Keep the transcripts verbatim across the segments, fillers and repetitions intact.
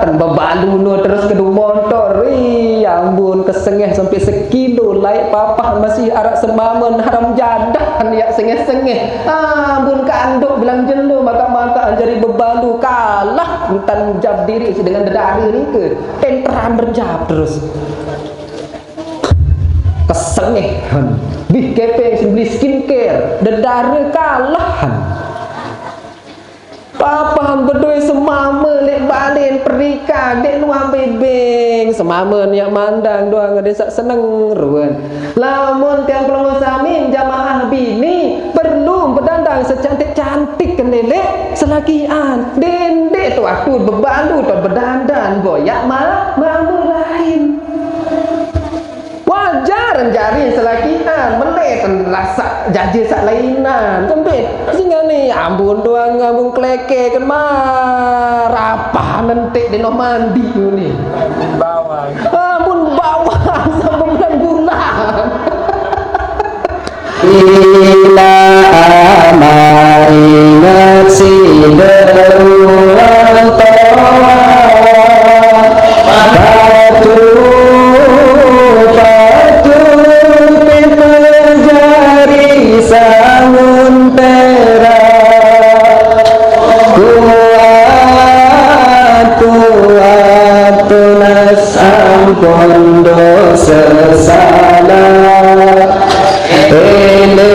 Kan bebalu no terus kedu montor. Ih, ampun, kesengeh sampai sekilo, laik papah masih arak semamen, haram jadah, yak sengeh-sengeh. Ampun, kanduk bilang jelo, mata-mata jadi bebalu, kalah entan jab diri dengan dedare ni ke. Enteran berjab terus. Kesengeh, han. Bih kepeng sing beli skincare, dedare kalah, han. Papah bedoe semame lek balen perika dek luah bebeng. Semame niat mandang doang ade sak seneng ruen. Lamun tiang pelongo sami jamaah bini perlu bedandang secantik-cantik kendelek selakian. Dendek tu aku bebalu tu bedandan boyak ma mame lain. Wajar jari selakian, mele ten lasak jaje sak lainan. Tembe, singane ampun doang, ampun kleke ken ma rapah nentik deno mandi ngene. Ampun bawang. Ampun bawang sampe bulan-bulan. Ila ama ingat si deruang toa. Patu, patu, pepejari sangun perak. Kuat, kuat, tunas ampun dosa salah. Ele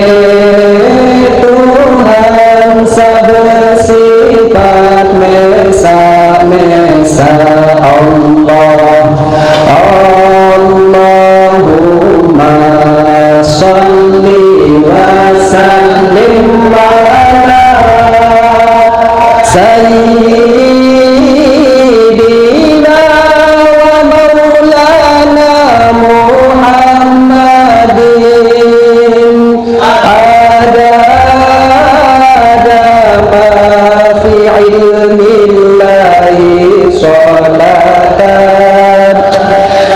Tuhan sabesifat mesa-mesa Allah. Allahumma salli wa sallim ala sayyidina wa maulana Muhammadin. Ada, ada ma fi ilmillahi salatan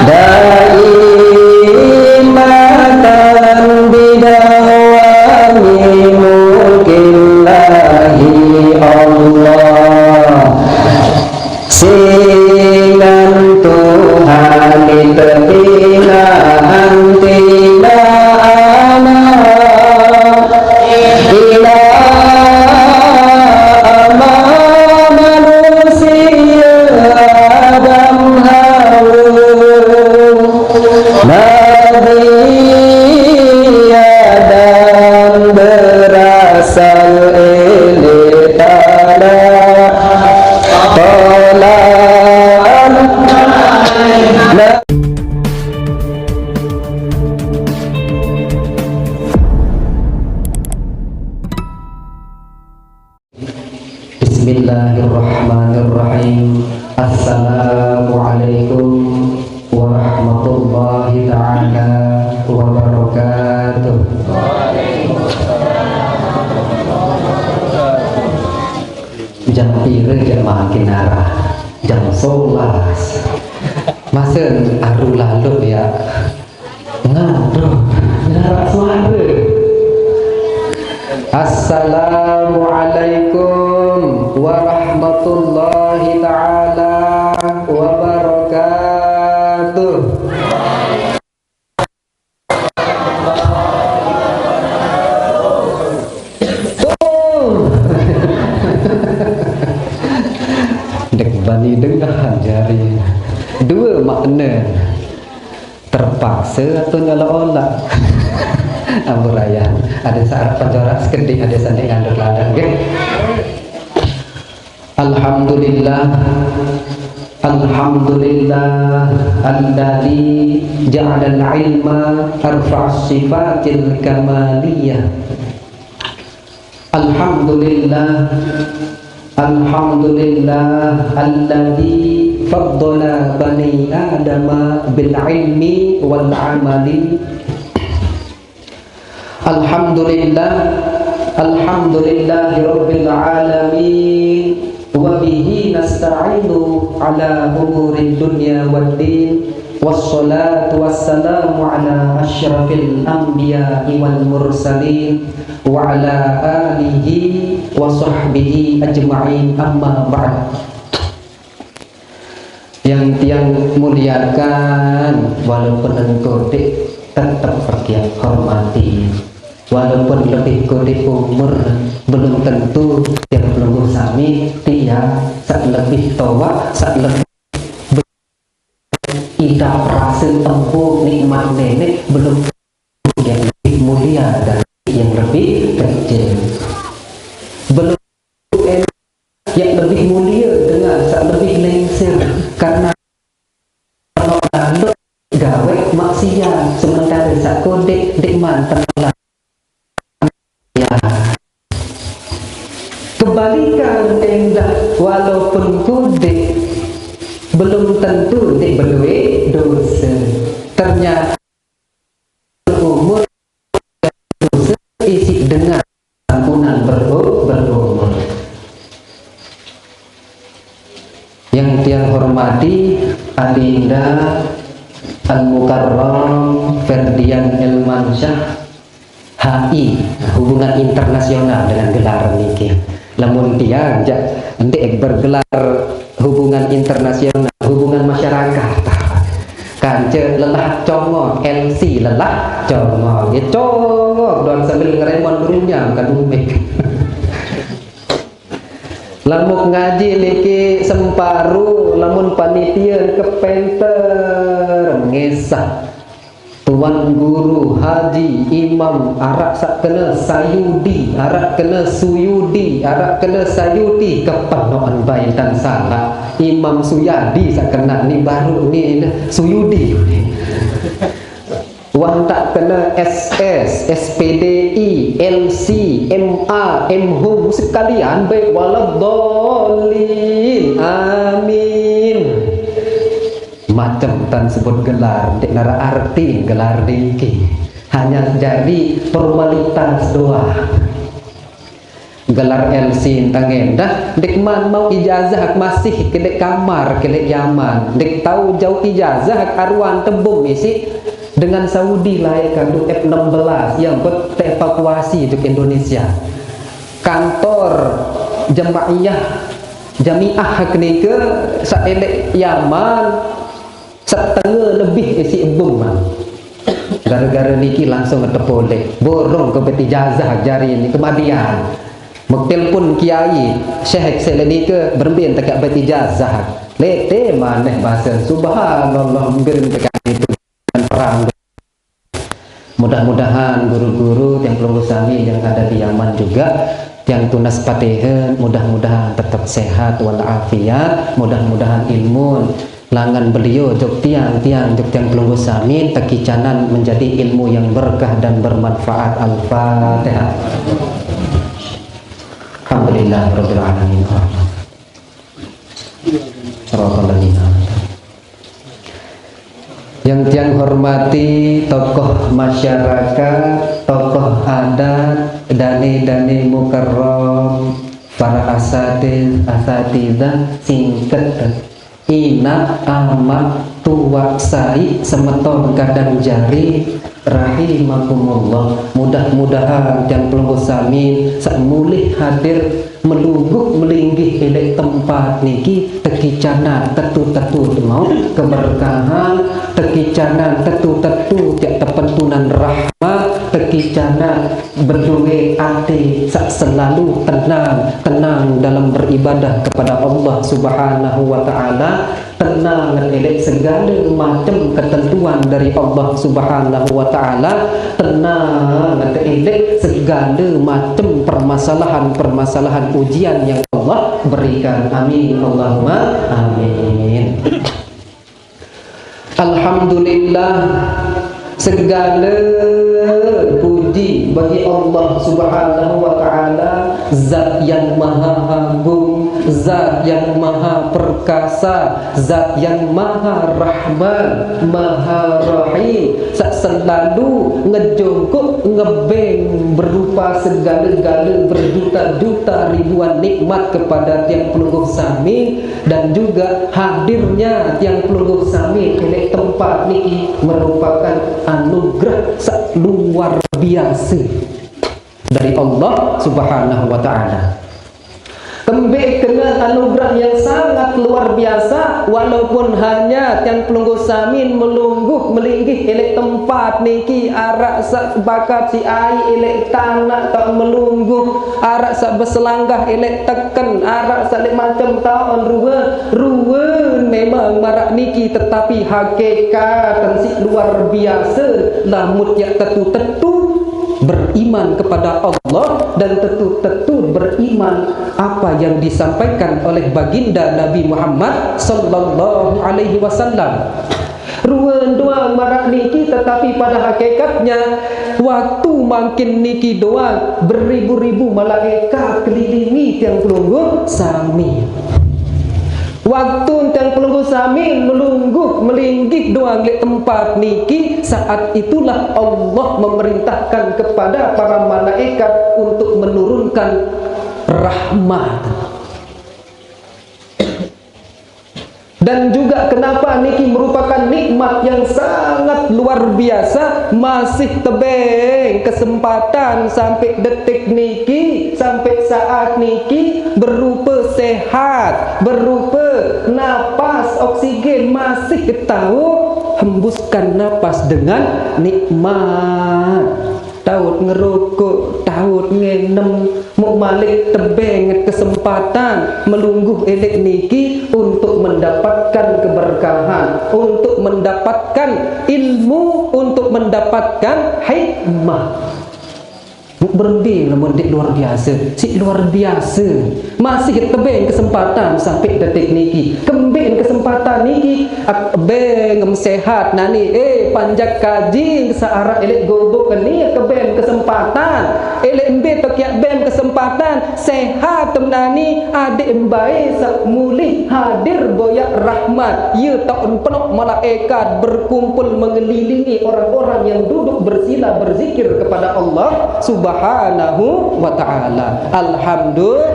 daimatan bidawami mulkillahi Allah. Singan Tuhan di tetina antina ana ila ama manusia Adam Hawa. Nabi Adam berasal ele tala, tala Bismillahirrahmanirrahim. Assalamualaikum warahmatullahi taala wabarakatuh. Jam pire jam makin arah? Jam sebelas. Masa aru lalu ya. Ngaduh, jarak suara. Assalamualaikum warahmatullahi taala wabarakatuh. Tuh. Dek bani dengah jari. Dua makna. Terpaksa atau nyolok-olok. Ampun raya. Ada saat penjorat sekedik, ada sandi ngandur ladang, nggih. Alhamdulillah. Alhamdulillah alladzi ja'alal ilma arfa'as sifatil kamaliyah. Alhamdulillah. Alhamdulillah alladzi faddala bani Adama bil ilmi wal amali. Alhamdulillah. Alhamdulillahi rabbil alamin. Wa bihi nasta'inu ala umurid dunya wad din. Wassalatu wassalamu ala asyrafil anbiya'i wal mursalin wa ala alihi wa sahbihi ajma'in, amma ba'd. Yang tiang muliakan, walaupun engko dik tetep pergiak hormati. Walaupun lebih kodik umur, belum tentu tiang pelungguh sami tiang sak lebih toa, sak lebih ida perasa tembok nikmat nenek, belum tentu yang lebih mulia dari yang lebih kecil. Belum yang lebih mulia dengan sak lebih lengser, karena penok gawe maksiat, sementara sak kodik dik manten lah. Ya. Kebalikan endah, walaupun kodik belum tentu dik berduit dosa. Ternyata umur dosa isi dengan ampunan berumur. Yang tiang hormati Adinda Al Mukarram Ferdian Elmansyah, H I, hubungan internasional dengan gelar niki. Lamun tiang jak ndik bergelar hubungan internasional, hubungan masyarakat. Kance lelah Congol, L C lelah Congol. Ya Congol doang sambil ngeremon berunyam kan umik. Lamun ngaji niki semparu, lamun panitia kepenter ngesah. Tuan guru, haji, imam, arak sak kena sayudi, arak kena suyudi, arak kena sayudi, kepenoan baitan salah. Imam Suyadi sak kena ni baru ni suyudi. Wan tak kena S S, S P D I, L C, M A, M Hum sekalian baik waladhdallin. Amin. Macam tan sebut gelar, ndik nara arti gelar niki. Hanya jadi formalitas doang. Gelar L C entang endah, ndik man mau ijazah masih kedek kamar, kedek Yaman. Ndik tahu jauh ijazah aruan tebung isi dengan Saudi layak kadu F enam belas yang buat terevakuasi ke Indonesia. Kantor jamaiyah, jamiah kenike saelek Yaman, setengah lebih isi ebung man. Gara-gara niki langsung ngetepolek. Borong ke beti ijazah jari ni kemadian. Mektelpon kiai, syekh sele nike berembin tekak beti ijazah. Lete maneh bahasa subhanallah, berembin tekak itu perang. Mudah-mudahan guru-guru tiang pelungguh sami yang ada di Yaman juga, tiang tunas patihan, mudah-mudahan tetap sehat walafiat, mudah-mudahan ilmu langan beliau jok tiang, tiang jok tiang pelungguh sami tekicanan menjadi ilmu yang berkah dan bermanfaat. Al-Fatihah. Alhamdulillah Rabbil Alamin. Yang tiang hormati tokoh masyarakat, tokoh adat, dane-dane mukarram, para asatid, asatidah, singket, inak, amak, tuak, sai, semeton kadang jari, rahimakumullah. Mudah-mudahan tiang pelungguh sami sak mulih hadir melungguh melinggih elek tempat niki tekicanan tetu-tetu mau keberkahan, tekicanan tetu-tetu tiap tepentunan rahmat, tekicanan berduwe ati sak selalu tenang, tenang dalam beribadah kepada Allah Subhanahu wa Ta'ala, tenang elek segala macam ketentuan dari Allah Subhanahu wa Ta'ala, tenang elek segala macam permasalahan-permasalahan ujian yang Allah berikan. Amin, Allahumma amin. Alhamdulillah, segala puji bagi Allah Subhanahu wa Ta'ala, Zat yang Maha Agung, Zat yang Maha Perkasa, Zat yang Maha Rahman, Maha Rahim, sak selalu ngejongkok ngebeng berupa segala-gala berjuta-juta ribuan nikmat kepada tiang pelungguh sami, dan juga hadirnya tiang pelungguh sami elek tempat niki merupakan anugerah sak luar biasa dari Allah Subhanahu wa Ta'ala. Kembe kena anugerah yang sangat luar biasa, Walaupun hanya tiang pelungguh samin melungguh melinggih elek tempat niki, arak saq bakat si ai elek tanaq taq melungguh, arak saq beselanggah elek teken, arak saq lek macem taon rue, rue memang maraq niki, tetapi hakikat si luar biasa, lamun yaq tetu-tetu beriman kepada Allah dan tetu-tetu beriman apa yang disampaikan oleh baginda Nabi Muhammad sallallahu alaihi wasallam. Ruen doang maraq niki, tetapi pada hakikatnya waktu mangkin niki doang beribu-ribu malaikat kelilingi tiang pelungguh sami. Waktu tiang pelungguh sami melungguh melinggih doang leq tempat niki, saat itulah Allah memerintahkan kepada para malaikat untuk menurunkan rahmat. Dan juga kenapa niki merupakan nikmat yang sangat luar biasa, masih tebeng kesempatan sampai detik niki, sampai saat niki, berupa sehat, berupa napas oksigen, masih tahu hembuskan napas dengan nikmat. Taut ngerokok, taut ngenem, muq malik tebeng kesempatan melungguh elek niki untuk mendapatkan keberkahan, untuk mendapatkan ilmu, untuk mendapatkan hikmah. Muq berembe lamun ndeq luar biasa, siq luar biasa. Masih tebeng kesempatan sampai detik niki. Kembeqn kesempatan niki? Ak-, beng sehat nani, eh, panjak kaji saq araq elek gubuk ni, kebeng kesempatan. Elek mbe toq yaq beng kesempatan? Sehat tem nani, adeq mbae saq mulih hadir boyaq rahmat. Ie taun penoq malaikat berkumpul mengelilingi orang-orang yang duduk bersila berzikir kepada Allah Subhanahu wa Ta'ala. Alhamdulillah.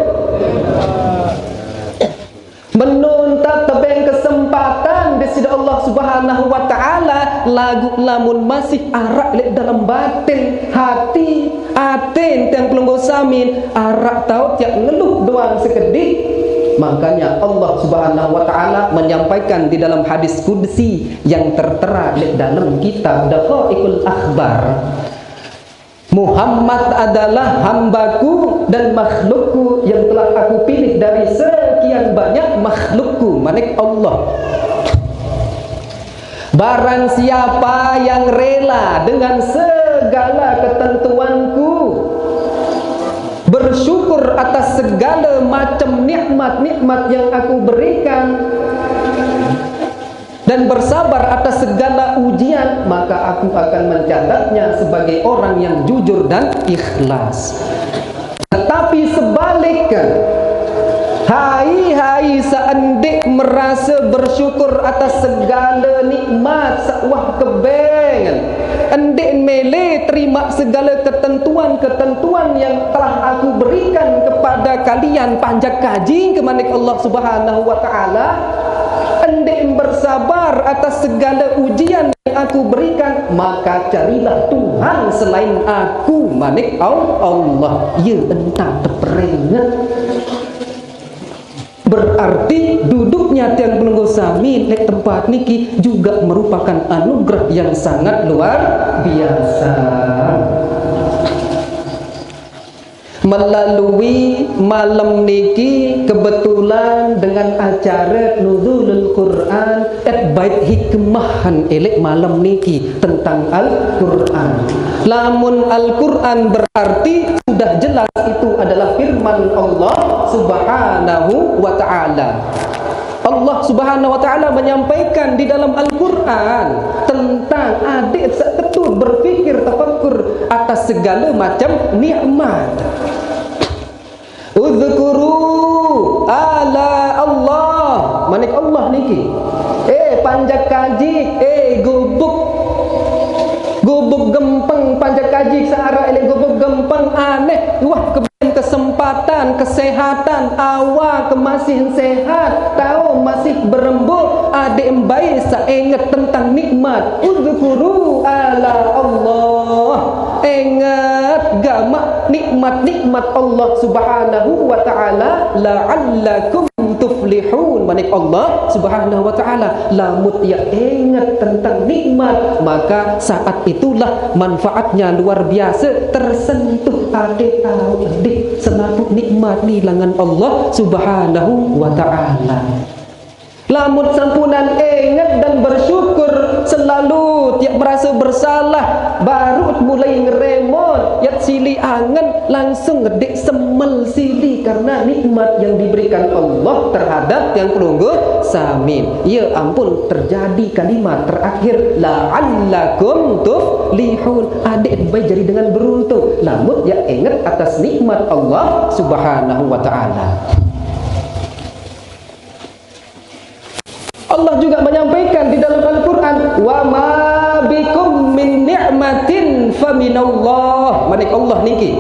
Menuntak tebeng kesempatan Deside Allah Subhanahu wa Ta'ala, laguq lamun masih araq leq dalem batin, hati, atin tiang pelungguh samin, araq taut yaq ngeluh doang sekediq. Makanya Allah Subhanahu wa Ta'ala menyampaikan di dalam hadis qudsi yang tertera leq dalem kitab Daqaiqul Akhbar. Muhammad adalah hambaku dan makhlukku yang telah aku pilih dari sekian banyak makhlukku, manik Allah. Barang siapa yang rela dengan segala ketentuanku, bersyukur atas segala macam nikmat-nikmat yang aku berikan, dan bersabar atas segala ujian, maka aku akan mencatatnya sebagai orang yang jujur dan ikhlas. Tetapi sebaliknya, hai, hai saq ndeq merase bersyukur atas segale nikmat saq wah kebengen, ndeq mele terimaq segale ketentuan-ketentuan yang telah Aku berikan kepada kalian, panjak kaji, ke manik Allah Subhanahu wa Ta'ala, ndeq bersabar atas segale ujian yang Aku berikan, maka carilah Tuhan selain Aku, manik Al-, Allah. Ye entah teperinget. Berarti duduknya tiang pelungguh sami leq tempat niki juga merupakan anugerah yang sangat luar biasa. Melalui malem niki kebetulan dengan acara Nuzulul Quran, et bait hikmahan eleq malem niki tentang Al-Quran. Lamun Al-Quran berarti sudah jelas itu adalah firman Allah Subhanahu wa Ta'ala. Allah Subhanahu wa Ta'ala menyampaikan di dalam Al-Quran tentang adeq saq tetu berpikir, tafakkur atas segale macem nikmat. Udzkuru ala Allah. Manik Allah niki. Eh, panjak kaji, eh, gubuk. Gubuk gempeng, panjak kaji saq araq leq gubuk gempeng, aneh. Wah, keben kesempatan, kesehatan, awak masih sehat, tao masih berembuk, adeq mbae saq inget tentang nikmat. Udzkuru ala Allah. Inget gamaq nikmat-nikmat Allah Subhanahu wa Ta'ala, la'allakum tuflihun. tuflihun, manik Allah Subhanahu wa Ta'ala. Lamun ya ingat tentang nikmat, maka saat itulah manfaatnya luar biasa, tersentuh ati tau dih selaku nikmat ni langan Allah Subhanahu wa Ta'ala. Lamun sampunan ingat dan bersyukur, selalu tiap merasa bersalah, baru mulai ngeremon, yat sili angen, langsung ngedek semel sili karena nikmat yang diberikan Allah terhadap tiang pelungguh samin. Ya ampun, terjadi kalimat terakhir, "La'allakum tuflihun." Adik baik jadi dengan beruntung. Lamun ya ingat atas nikmat Allah Subhanahu wa Ta'ala. Allah juga menyampaikan di dalam Al-Quran, "Wa ma bikum min ni'matin faminallah." Manik Allah niki.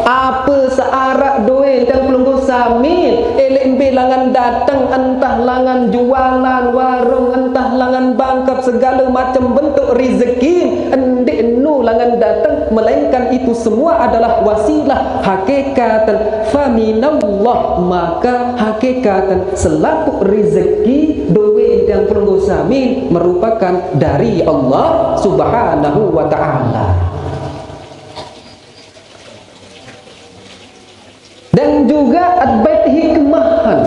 Apa searak doe tiang pelungguh samin, elek embe langan dateng, entah langan jualan warung, entah langan bangkep, segala macam bentuk rezeki, endek nu langan dateng, melainkan itu semua adalah wasilah. Hakikatan faminallah, maka hakikatan selaku rezeki doe tiang pelungguh samin merupakan dari Allah Subhanahu wa Ta'ala. Dan juga adbait hikmahan.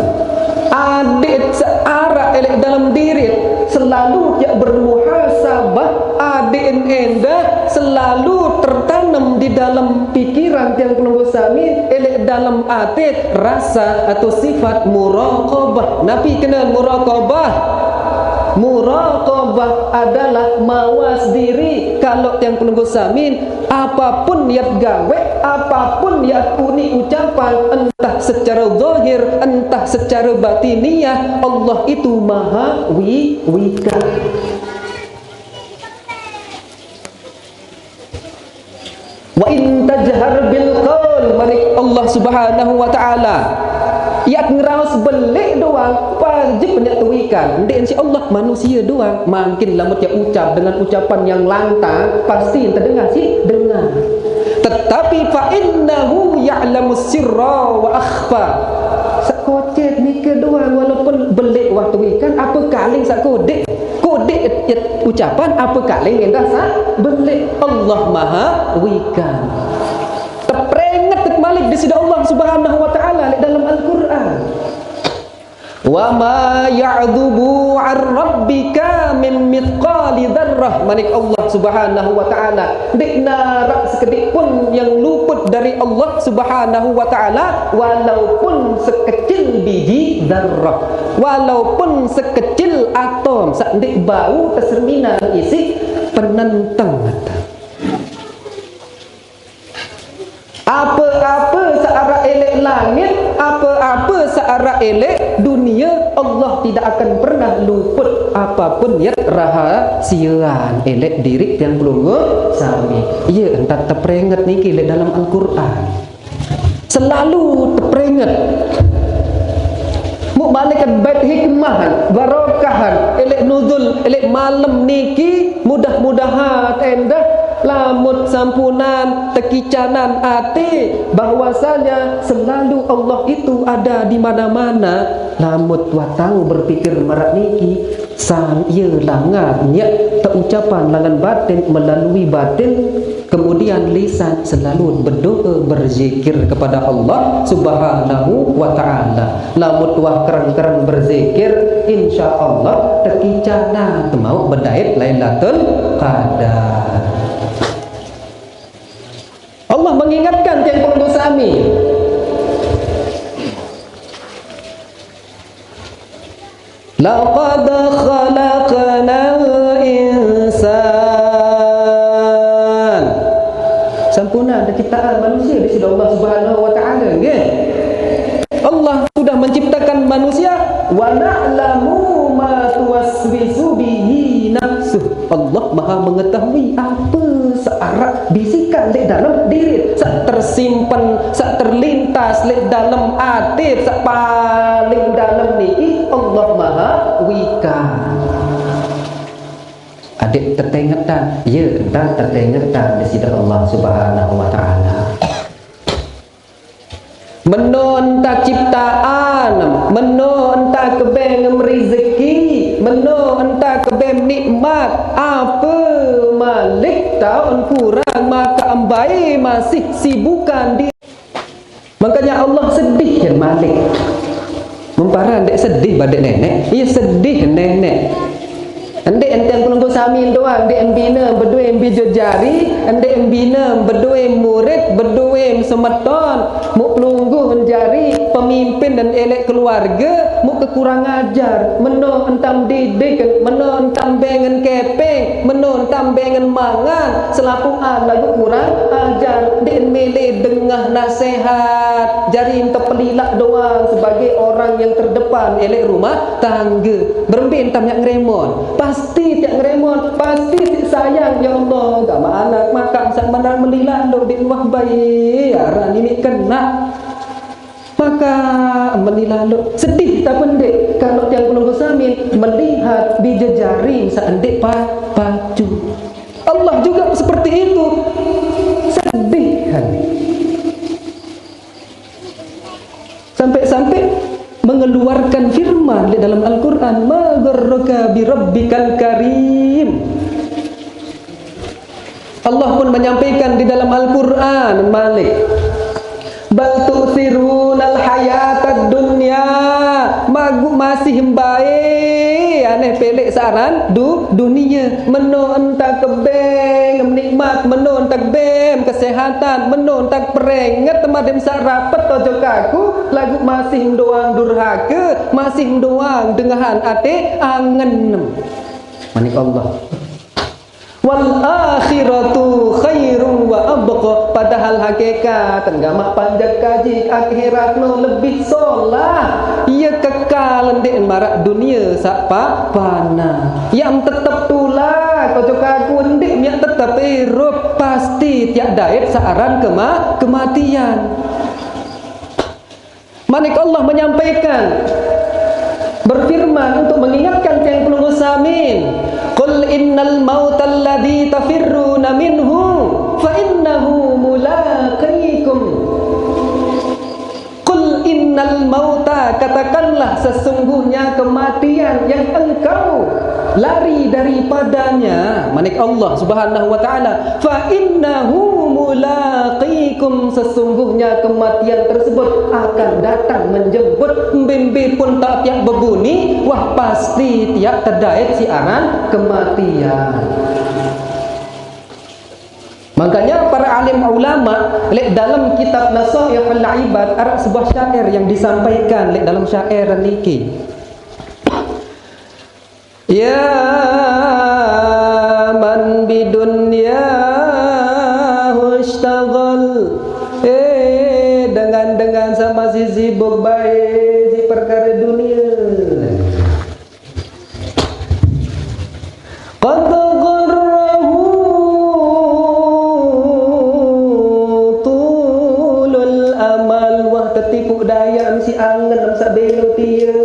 Adik searak elek dalam diri, selalu tiap bermuhasabah, adik endah selalu tertanam di dalam pikiran tiang pelungguh samin, elek dalam ati rasa atau sifat muraqabah. Napi kena muraqabah? Muraqabah adalah mawas diri. Kalau tiang pelungguh samin, apapun yat gawe, apapun yat uni ucapan, entah secara zahir, entah secara batiniah, Allah itu maha wi-, wika. "Wa in tajhar bil qaul," manik Allah Subhanahu wa Ta'ala. Yat ngeraos belik doang, wajib nyak tuikan. Ndek si Allah, manusia doang. Mangkin lamun ya ucap dengan ucapan yang lantang, pasti terdengar sih, dengar. Tetapi fa innahu ya'lamu sirra wa akhfa. Sakocet nike doang, walaupun belik wah tuikan, apa kaling sakodik. Kodik it-, it-, ucapan apa kaling endah sa belik. Allah Maha Wikan. Teperinget malik di sida Allah Subhanahu wa Ta'ala di dalam Al-Quran. "Wa ma ya'dzubu 'an rabbika min mithqali dzarrah," manik Allah Subhanahu wa Ta'ala. Ndik narak sekedik pun yang luput dari Allah Subhanahu wa Ta'ala, walaupun sekecil biji dzarrah, walaupun sekecil atom, sak ndik bau teserminan isi penenteng. Apa-apa searak elek langit, apa-apa searak elek dunia, Allah tidak akan pernah luput apapun yat rahasiaan elek diri tiang pelungguh sami. Iya, entah teperinget niki lek dalam Al-Quran. Selalu teperinget. Muk malikan bait hikmahan, barokahan, elek nuzul, elek malam niki, mudah-mudahan endah lamut sampunan tekicanan ati bahwasanya selalu Allah itu ada di mana-mana. Lamut watang berpikir marak niki, sang ia langat nyak teucapan langan batin melalui batin, kemudian lisan selalu berdoa berzikir kepada Allah Subhanahu wa Ta'ala. Lamut wah kereng-kereng berzikir, insya Allah tekicana temau bedait Lailatul Qadar. Allah mengingatkan tiang pelungguh sami. Laqad khalaqnal insan. Sampuna ada ciptaan manusia di sida Allah Subhanahu wa Ta'ala, nggih. Allah sudah menciptakan manusia, "Wa na'lamu ma tuwaswisu bihi nafsuh." Allah Maha mengetahui apa searak bisikan di dalam diri, sak tersimpan, sak terlintas di dalam ati, sak paling dalam niki Allah Maha Wikan. Adik tetengetan, ya, entah tetengetan di sida Allah Subhanahu wa Ta'ala. Meno enta ciptaan, meno enta kebeng rezeki, meno enta kebeng nikmat, ape malik taun kurang, maka embai masih sibukan di. Makanya Allah sedih kan malik. Mempara ndek sedih badek nenek, ia sedih nenek. Ndek enten pelungguh samin doang, ndek embina bedue embi jejari, ndek embina bedue murid, bedue semeton, muk pelungguh jari, pemimpin dan elek keluarga, muk kekurang ajar, meno entam didik, meno entam bengen kepeng, meno entam bengen mangan, selapuan lagu kurang ajar, ndek mele dengah nasihat, jari ente pelilak doang sebagai orang yang terdepan elek rumah tangga. Berembe entam yak ngeremon. Pasti tiak ngeremon, pasti tiak sayang. Ya Allah, gamak anak makak sak menang melilak ndok di luah bayi. Arah nini kena. Maka melilak ndok sedih tak pendek kalau tiang pelungguh samin melihat di jejari sak endek pa, pacu. Allah juga seperti itu. Sedih kan. Sampai-sampai mengeluarkan firman di dalam Al-Quran, "Ma gharraka bi rabbikal karim." Allah pun menyampaikan di dalam Al-Quran, malik, "Bal tu'thirunal hayatad dunya." Magu masih mbae aneh pelek saran du, dunia. Meno enta kebeng nikmat, meno enta kebeng kesehatan, meno enta perenget temadem sak rapet ojo kaku, lagu masih ndoang durhaka, masih ndoang dengahan ate angen. Manik Allah. "Wal akhiratu khairum wa abqa." Padahal hakikat gamak panjak kaji akhirat no lebih solah. Ia kekal ndek marak dunia sak pa, pana. Ia tetep tulak, ojo kaku ndek miak tetep irup, pasti tiak dait saaran kema, kematian. Manik Allah menyampaikan, berfirman untuk mengingatkan tiang pelungguh samin, "Qul innal mautal ladzi tafirruna minhu fa innahu mulaqikum." "Qul innal mauta," katakanlah, "sesungguhnya kematian yang engkau lari daripadanya," manik Allah Subhanahu wa Ta'ala, "fa innahu mulaqikum," sesungguhnya kematian tersebut akan datang menjemput. Mbimbi pun tak tiap bebuni, wah, pasti tiap tedait si aran kematian. Makanya para alim ulama lek dalam kitab Nasaihul Ibad ada sebuah syair yang disampaikan lek dalam syair niki. "Ya man bidunyahu isytaghal." Eh, dengan-dengan sama si sibuk bae si perkara dunia. "Qad gharrahu tulul amal." Wah, tetipu daya si angen sak belo tia.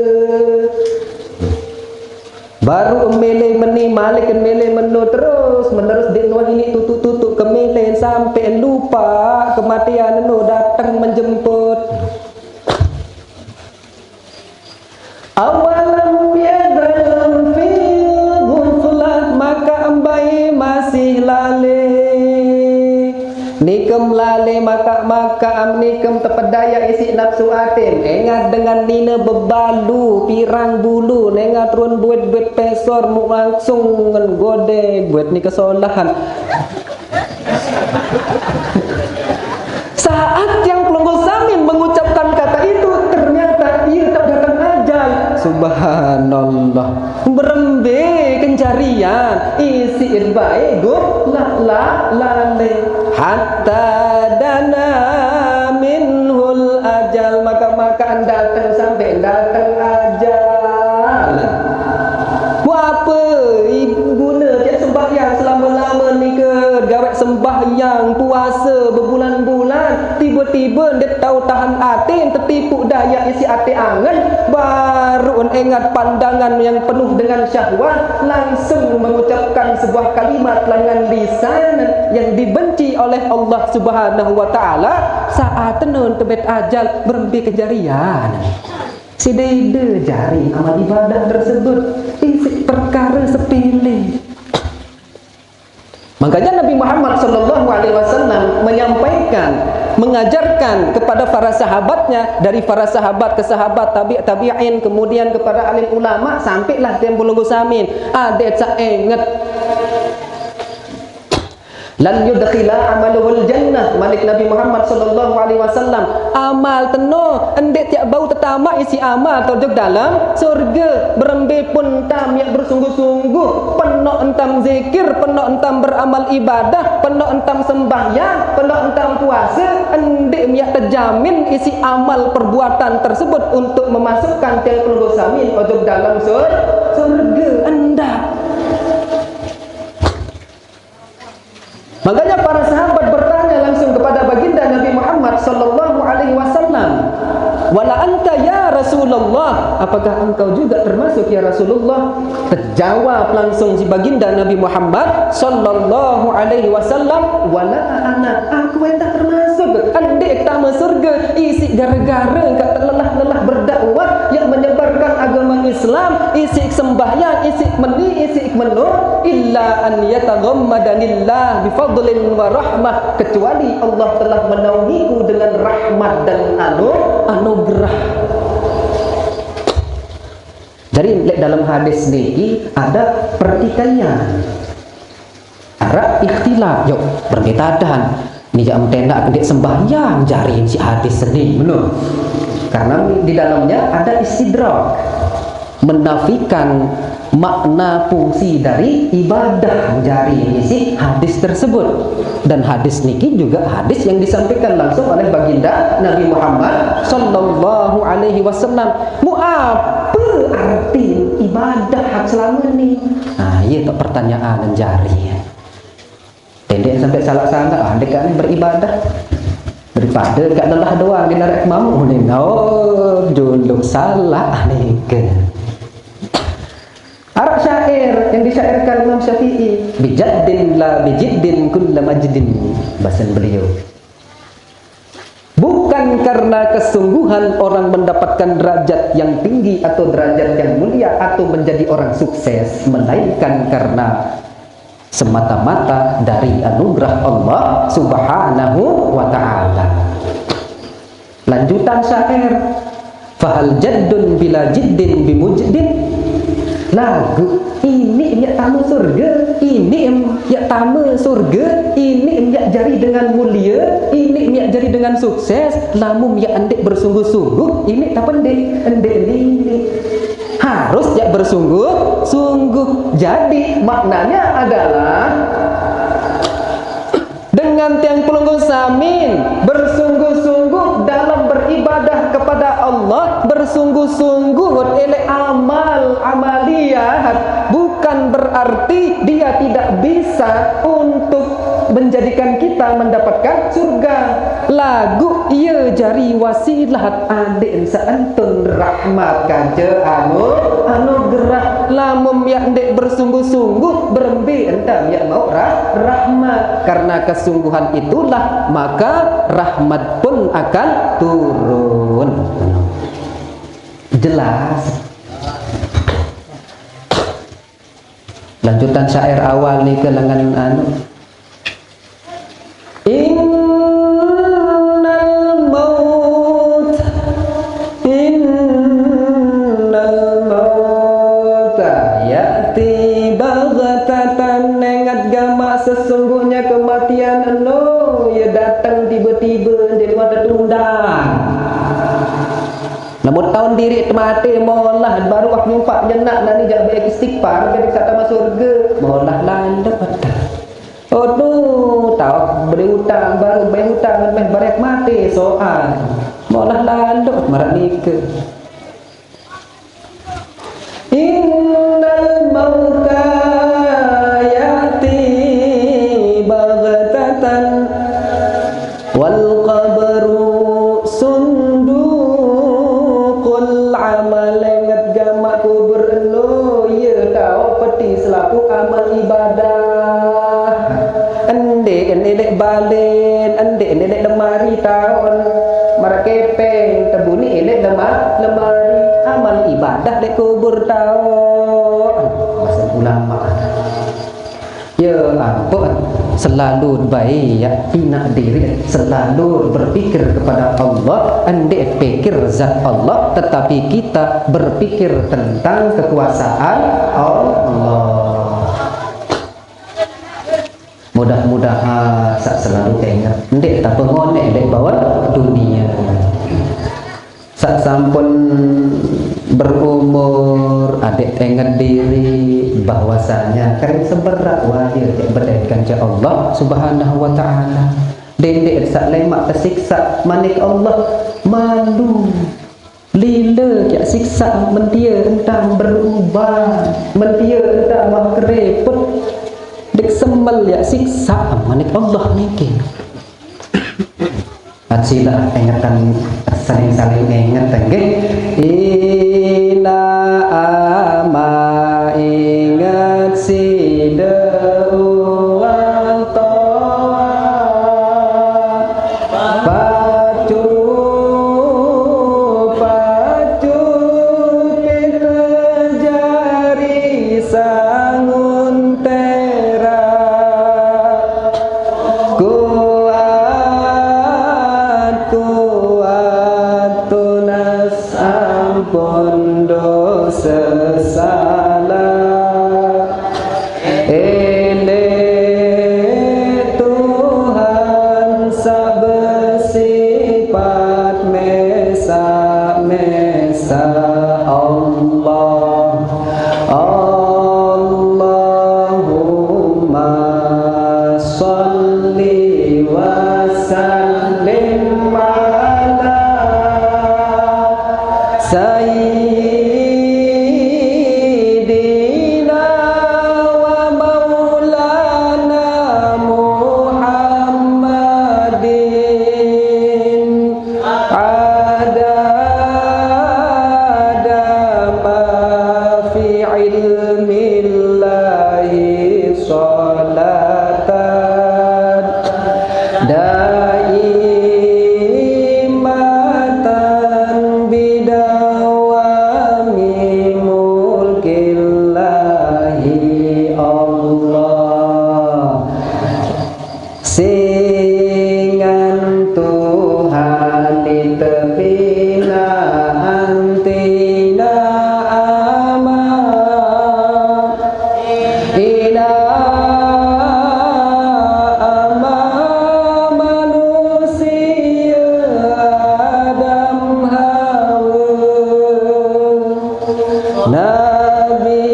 Baru mele meni malik mele meno terus menerus di luar ini tutuk-tutuk ke mele sampai lupa kematian no datang menjemput. "Awalam yaghalam fil ghuflah," maka embai masih lale. Nikem lale maka-maka am nikem tepedaya isi nafsu atim. Engat dengan nina bebalu pirang bulu, nengat run buet-buet pesor mu langsung ngen gode buet ni kesolahan. Saat yang pelungguh samin mengucapkan kata itu, ternyata ia tak datang ajal. Subhanallah. Berembe kencarian, isi bae gup la la lale. Hatta dana minhul ajal, maka-maka datang sampai datang ajal. Ku apa guna tiap sembahyang selama-lama ni ke, gawe sembahyang, puasa berbulan-bulan, tiba-tiba ndak tahu tahan ati, tetipu daya isi ati angen, baru en Ingat pandangan yang penuh dengan syahwat, langsung mengucapkan sebuah kalimat dengan lisan yang dibenci oleh Allah Subhanahu wa Ta'ala, saat tenun tebet ajal berembe kejarian. Sidede jari amal ibadah tersebut, isi perkara sepele. Makanya Nabi Muhammad sallallahu alaihi wasallam menyampaikan, mengajarkan kepada para sahabatnya, dari para sahabat ke sahabat, tabi' tabi'in, kemudian kepada alim ulama, sampailah tiang pelungguh samin. Adet sa inget. Lan yudkhila amaluhul jannah, malik Nabi Muhammad sallallahu alaihi wasallam. Amal teno, endik tiak bau tetama isi amal tojok dalam surga. Berembe pun tam yak bersungguh-sungguh, penok entam zikir, penok entam beramal ibadah, penok entam sembahyang, penok entam puasa, endik yak terjamin isi amal perbuatan tersebut untuk memasukkan tiang pelungguh samin ojok dalam sur surga. Endak. Makanya para sahabat bertanya langsung kepada baginda Nabi Muhammad sallallahu alaihi wasallam, "Wala anta ya Rasulullah, apakah engkau juga termasuk ya Rasulullah?" Terjawab langsung si baginda Nabi Muhammad sallallahu alaihi wasallam, "Wala ana, aku endak termasuk." Endik tama surga isi gara-gara engkau terlelah-lelah berdakwah, yang menyebarkan agama Islam, isi sembahyang, isi meni, isi menur, illa an yataghammadanillah bifadlin wa rahmah, kecuali Allah telah menaungiku dengan rahmat dan anu anugerah. Jadi lek dalam hadis niki ada pertikaian. Arak ikhtilaf, yuk, berbeda dan. Ni jam tenda pendek sembahyang jari si hadis seni, menurut. Karena di dalamnya ada istidrak, menafikan makna fungsi dari ibadah jari isi hadis tersebut. Dan hadis niki juga hadis yang disampaikan langsung oleh baginda Nabi Muhammad sallallahu alaihi wasallam. Mu apa arti ibadah selama ni? Nah, iya tak pertanyaan jari. Pendek sampai salah sangat, ah, dekat ni beribadah. Daripada kat lelah doang di narak kemamu ni, no, juluk salah ni ke. Arak syair yang disyairkan Imam Syafi'i, bijaddin la bijiddin kulla majdin, bahasa beliau. Bukan karena kesungguhan orang mendapatkan derajat yang tinggi atau derajat yang mulia atau menjadi orang sukses, melainkan karena semata-mata dari anugerah Allah Subhanahu wa Ta'ala. Lanjutan syair, fahal jaddun bila jiddin bimujdin? Lagu ini yak tama surga, ini em yak tama surga, ini em yak jari dengan mulia, ini em yak jari dengan sukses. Lamun yak endik bersungguh-sungguh, ini tak pendek, endik ini. Harus yak bersungguh-sungguh. Jadi maknanya adalah dengan tiang pelungguh samin bersungguh-sungguh dalam beribadah kepada Allah, bersungguh-sungguh elek amal amaliyah, bukan berarti dia tidak bisa untuk menjadikan kita mendapatkan surga. Lagu ia jari wasilah adik seentun rahmat kaja anu anugerah. Lamun yak ndik bersungguh-sungguh, berembe entam yak mau rah rahmat. Karena kesungguhan itulah maka rahmat pun akan turun. Jelas. Lanjutan syair awal ni ke lengan anu. Innal maut, innal mauta ya'ti baghtatan. Ingat gamak sesungguhnya kematian eno, ia datang tiba-tiba di luar tertunda. Namun taun diri temate molah baru wak nyumpak nyenak nani jak baik istighfar, jadi sak tama surga, molah landep. Aduh, tau beli utang, baru bayar utang, meh barek mati soal. Molah landep marak nike. Innal mauta ya'ti baghtatan wal qabru sunduqul amal. Ingat gamak Lek balen, endek ne lek lemari taon. Mara kepeng tebuni lek lema-, lemari. Amal ibadah lek kubur taon. Bahasa ulama. Ya ampun, selalu baik ya, inak diri selalu berpikir kepada Allah, endek pikir zat Allah, tetapi kita berpikir tentang kekuasaan Allah. Mudah-mudahan sak selalu ingat, ndek ta pengonek dek bawa dunia. Sak sampun berumur, adek ingat diri bahwasanya kan seberat wajib cek bedek kanca Allah Subhanahu wa Ta'ala. Dek sak lemak tersiksa manik Allah malu. Lila yak siksa mentia entang berubah, mentia entang mah kereput. Dek sembel yak siksa manik Allah niki. Acila ingetan saling-saling inget nggih. Ina ama inget sida uang toa. Pacu, pacu kita jari sangun tera. Kuat, kuat tunas ampun dosa salah. Ele Tuhan sabesifat mesa-mesa Allah. Allahumma salli wa sallim ala Sayyidina wa maulana Muhammadin. Ada, ada ma fi ilmillahi salatan daimatan bidawami mulkillahi Allah. Singan Tuhan di tepina antina ama. Ina ama manusia Adam Hawa. Nabi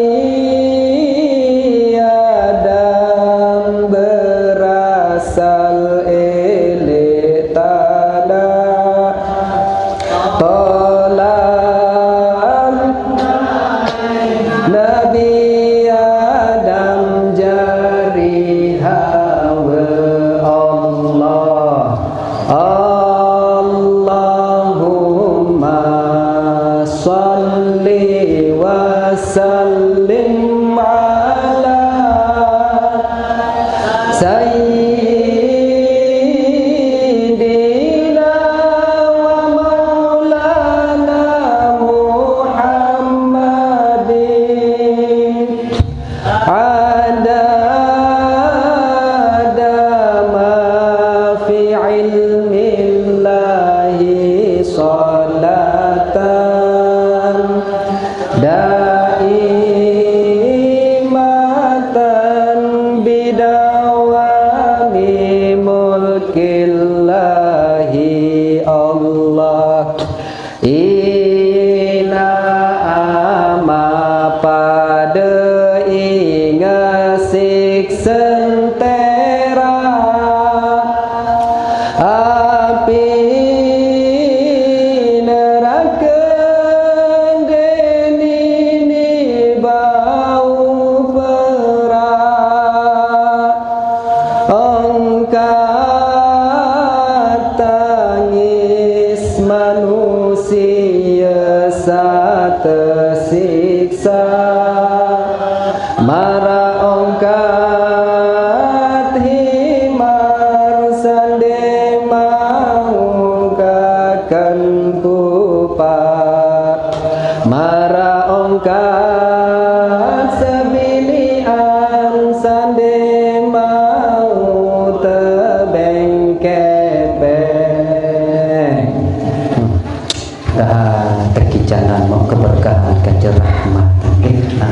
Adam berasal elik tanah. Tolam Nabi Adam jari Hawa Allah. Allahumma salli wa sallim ala Sayyidina wa maulana Muhammadin. Ada, ada ma fi ilmillahi salatan daimatan bidawami mulkillahi Allah. Ina ama pada inga sik sentera api neraka deni ni bau perak. Angkat tangis manusia sa tersiksa. Mara angkat hima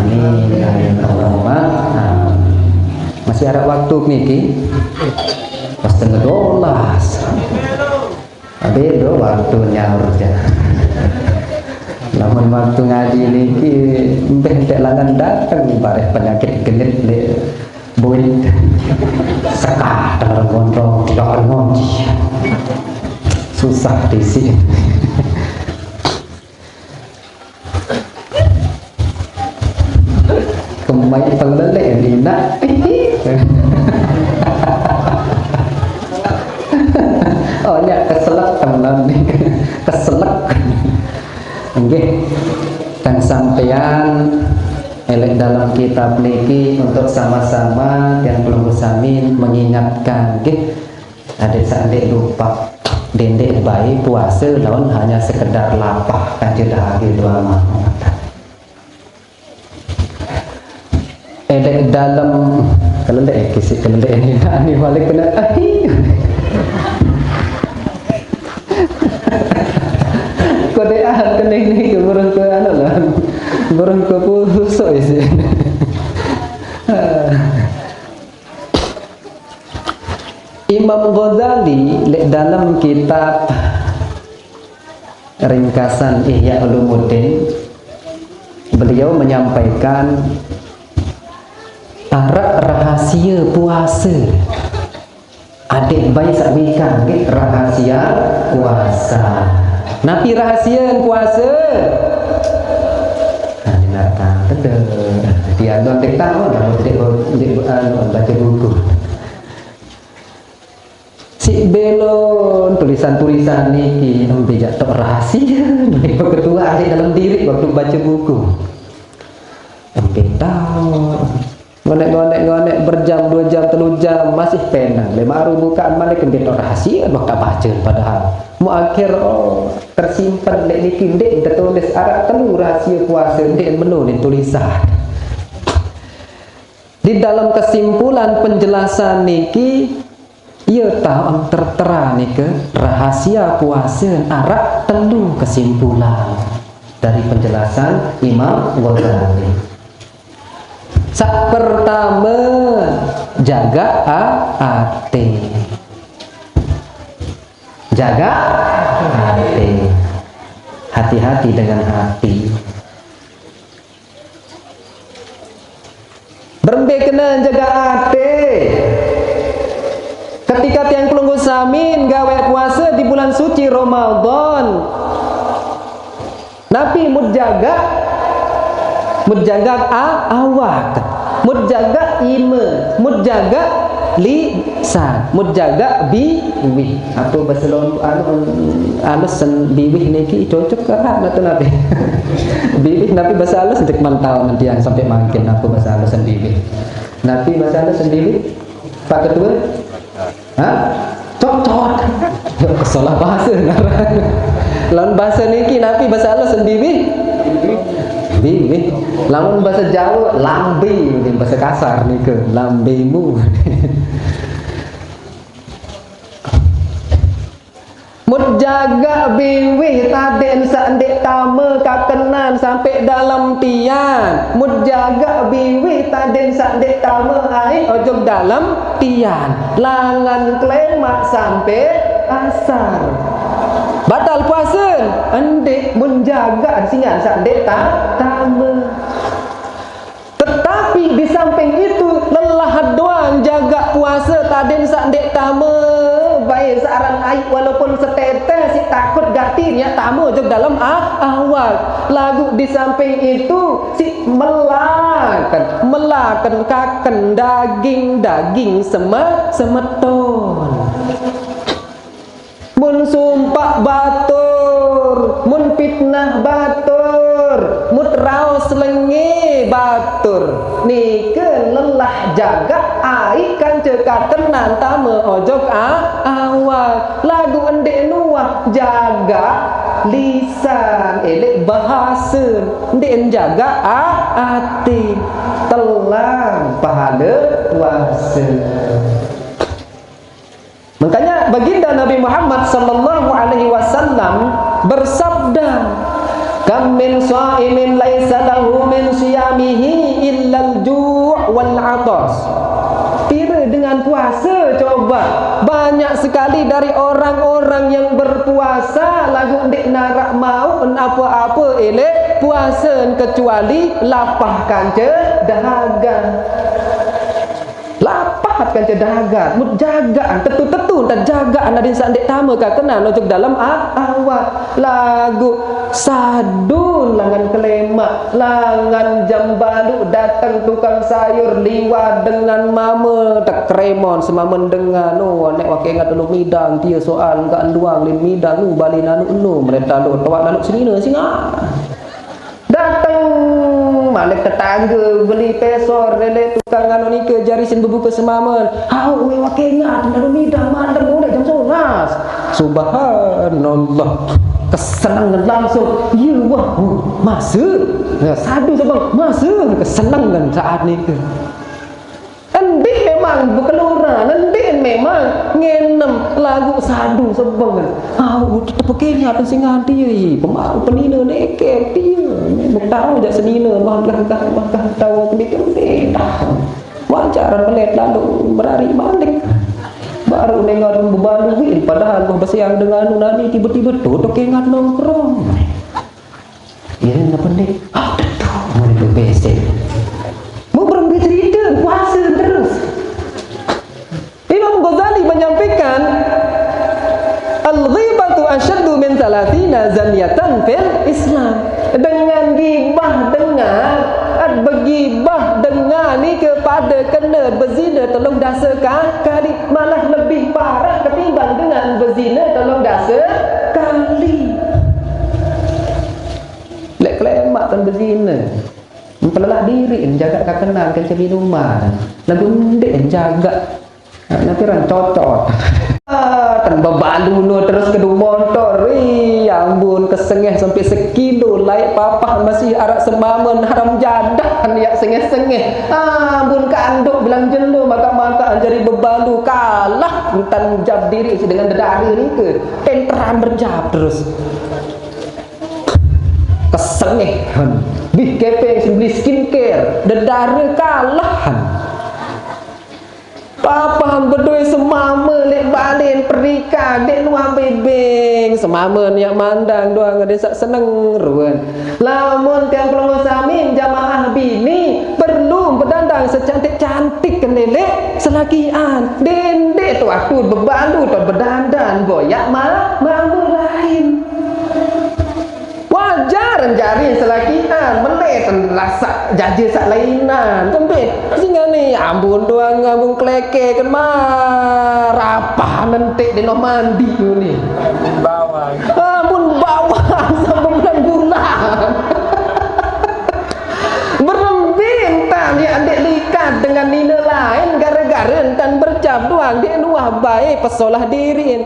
Amin, amin, Allahumma amin. Masih ada waktu niki? Pas setengah dua belas. Beda waktu nyaur ja. Lamun waktu ngaji niki, mbeh entek langan dateng bareh penyakit genit le buit. Sekah telepon dong, tidak ngonci. Susah disi. Kemai peleleh ni nak. Oh, nya keselak teman ni. Keselak. Nggih. Dan sampean elek dalam kitab niki untuk sama-sama yang perlu samin mengingatkan nggih. Adik sandik lupa. Dendek baik puasa lawan hanya sekedar lapah kan jedah dua mah. Elek dalam kelelek, eh, kisik kelelek ni nak ni balik kena ahi. Kode ah kena ni ke burung ke anu lah. Burung ke pusuk isi. Imam Ghazali lek dalam kitab ringkasan Ihya Ulumuddin, beliau menyampaikan arak rahasia puasa. Adik baik sak wikan nggih rahasia puasa. Napi rahasia puasa? Nah, ini nak tahu. Dia anu adik tahu, dah adik, adik, anu, baca buku. Si belon tulisan-tulisan niki embe jak tok rahasia. Niki ketua ahli dalam diri waktu baca buku. Embe tahu. Ngonek-ngonek-ngonek berjam, dua jam, telu jam, masih penang. Lima hari bukaan malik embe tok rahasia, waktu baca padahal. Mu akhir, oh, tersimpan lek niki ndik tertulis arak telu rahasia puasa ndik menu ni tulisan. Di dalam kesimpulan penjelasan niki, ia tahu tertera nika rahasia puasa arak telu kesimpulan dari penjelasan Imam Ghazali. Sak pertama, jaga a-, ati. Jaga ati. Hati-hati dengan hati. Berembe kena jaga ati. Ketika tiang pelungguh samin gawe puasa di bulan suci Ramadan. Napi mut jaga? Mut jaga a-, awak. Mut jaga ime. Mut jaga lisan. Mut jaga biwih. Apa bahasa Lon-, anu, alus sen biwih niki cocok ke rak natu napi? Biwih napi bahasa alus ndik mantau nanti yang sampai mangkin apa bahasa alus sen biwih. Napi bahasa alus sen biwih? Pak Ketua? Hah? Cocok. Salah bahasa. Lawan bahasa niki napi bahasa alus sen biwih? Biwih. Lamun bahasa Jawa lambe, bahasa kasar nika lambemu. Mut jaga biwih taden sak ndik tama kakenan sampai dalam tian. Mut jaga biwih taden sak ndik tama ai ojok dalam tian. Langan klemak sampai asar. Batal puasa? Ndik, mun jaga singan sak ndik ta-, tama. Tetapi di samping itu, lelah doang jaga puasa taden sak ndik tama, bae searan aib walaupun seteteh, si takut gati nya tama jog dalam a-, awak. Lagu di samping itu, si melaken, melaken kaken daging-daging sema-, semeton. Mun sumpah batur, mun fitnah batur, mut raos lenge batur. Nike lelah jaga ai kanca kakenan tama ojok a-, awak. Lagu ndik nuah jaga lisan, elek bahasa, ndik jaga a-, ati. Telang pahala puasa. Makanya baginda Nabi Muhammad sallallahu alaihi wasallam bersabda, "Kam min shaimin laisa lahu min siyamihi Tos. Pira dengan puasa, coba? Banyak sekali dari orang-orang yang berpuasa lagu ndeq narak mauq apa-apa eleq puasa kecuali lapah kance dahaga. Lapah kance dahaga, mut jagaan, tetu-tetu, entan jagaan adin saq ndeq tame kakenan ojok dalem a-, awak. Laguq sadun langan kelemaq, langan jam baluq dateng tukang sayur liwat dengan mame, tekremon semame dengan, oh, nek wah kengat lalo midang, tie soal enggak enduang lin midang, uh, bali nanuq eno, mereta lo toaq nanuq senine singa. Dateng malik tetangge beli pesor, lele tukang anu nike jari sin bebuke semamen. Hau, wewak kengat, lalu midang malem mulai jam sebelas. Subhanallah. Kesenengan langsung. Iya, wah, oh, masa? Ya, sadu sebeng, masa? Kesenengan saat nike. Endik memang bekeluran, endik memang ngenem lagu sadu sebeng. Au, tetep kengat sing nganti, pemau penine neket, iya. Muk tau jaq senine, wah gah, gah, wah gah, tau kemit-kemit. Wajar melet lalu merari malik. Baru nengok bebalu, wih, padahal wah besiang dengan nani tiba-tiba tutup kengat nongkrong. Iya, napa ndeq? Aduh, mulai besek. Mau berembe cerita, puasa terus. Imam Ghazali menyampaikan, "Al-ghibatu asyaddu min thalathina zaniatan fil Islam." Dengan gibah dengan, at begibah dengan ni kepada kena berzina telung dasa ka-, kali, malah lebih parah ketimbang dengan berzina telung dasa kali. Leq kelemaq tan bezine. Mpelelah diriq, jagaq kakenan kance minuman. Laguq ndeq jagaq. Nah, napi ran cocot. Ah, tan bebalu no terus kedu montor. Ih, ampun, kesengeh sampai sekilo. Laeq papah masih araq semamen, haram jadah, niat sengeh-sengeh. Ah, ampun, kanduk bilang jelo, makaq-makaq jari bebalu. Kalah entan jam diriq dengan dedare nike. Enteran berjap terus. Kesengeh, han. Bih, kepeng sing beli skincare, dedare kalah, han. Papah bedoe semame leq balen perika, ndeq nuah bebeng. Semame niat mandang doang, ade saq seneng ruen. Lamun tiang pelungguh sami jamaah bini, perlu bedandang secantik-cantik kene leq selakian. Ndeq, ndeq tuah tut bebalu, tut bedandan, boyaq ma-, mame lain. Wajar jari selakian, melet lasak jaje saq lainan. Kembe, singane ampun doang, ampun kleke, ken marapah nentik deno mandi ngene. Bawang. Ampun bawang sampai bulan-bulan. Berembe entan ye ndeq likat dengan nine lain, gare-gare entan berjam doang, ndeq nuah bae pesolah diriq.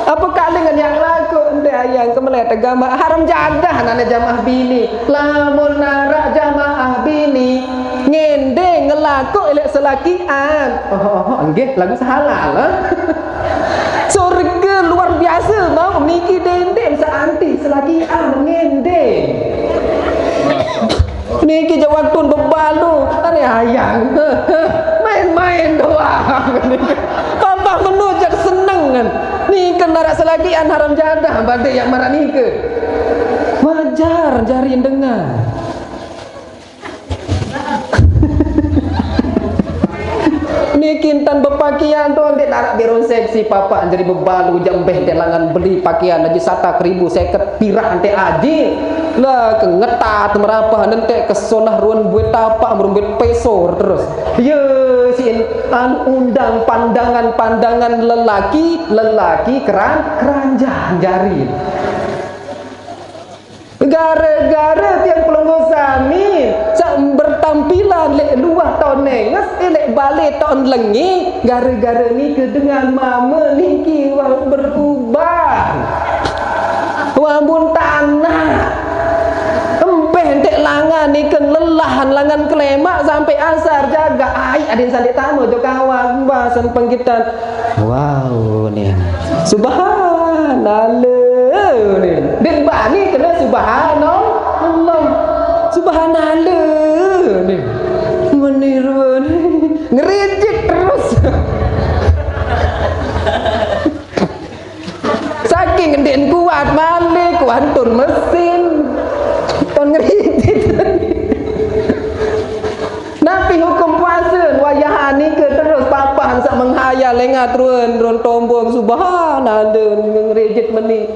Ape kalingan yang laku ente ayang kemelet agama haram jadah nane jamaah bini. Lamun narak jamaah bini, ngende ngelaku elek selakian. Oh, oh, oh, nggih, lagu sehalal, eh? Surge luar biasa, mau niki dendem seanti selakian, ngende. Niki jaq waktun bebalu, ane ayang. Main-main doang. Papa menu jaq seneng kan. Nike narak selakian haram jadah, bade yang maraq nike. Wajar jari dengan. Niki entan bepakian to, ndeq narak biron seksi, papa jari bebalu, jaq mbeh ndeq langan beli pakian aji satak ribu seket piraq ndeq aji. Lah, kengetat merapah nentek kesolah ruen buet tapak merumbuet pesor terus. Ye, sin, an undang pandangan-pandangan lelaki, lelaki keran-, keranjang jari. Gare-gare tiang pelungguh sami saq bertampilan leq luah taun enges, leq bale taun lengi, gare-gare nike dengan mame niki wah berubah. Wah mun tanah. Empeh ndeq langan nike lelahan langan kelemaq sampai asar jagaq aiq adin saq ndeq tame ojok kawang basen penggitan. Wow, nin. Subhanallah, nin. Ndeq bani kene subhanallah. Subhanallah, nin. Meniru, nin. Antur mesin. Ton ngeritit. Napi hukum puasa? Wayah nike terus papahan sak menghayal, lenga turun, turun tombong, subhanallah, ngerijit meni.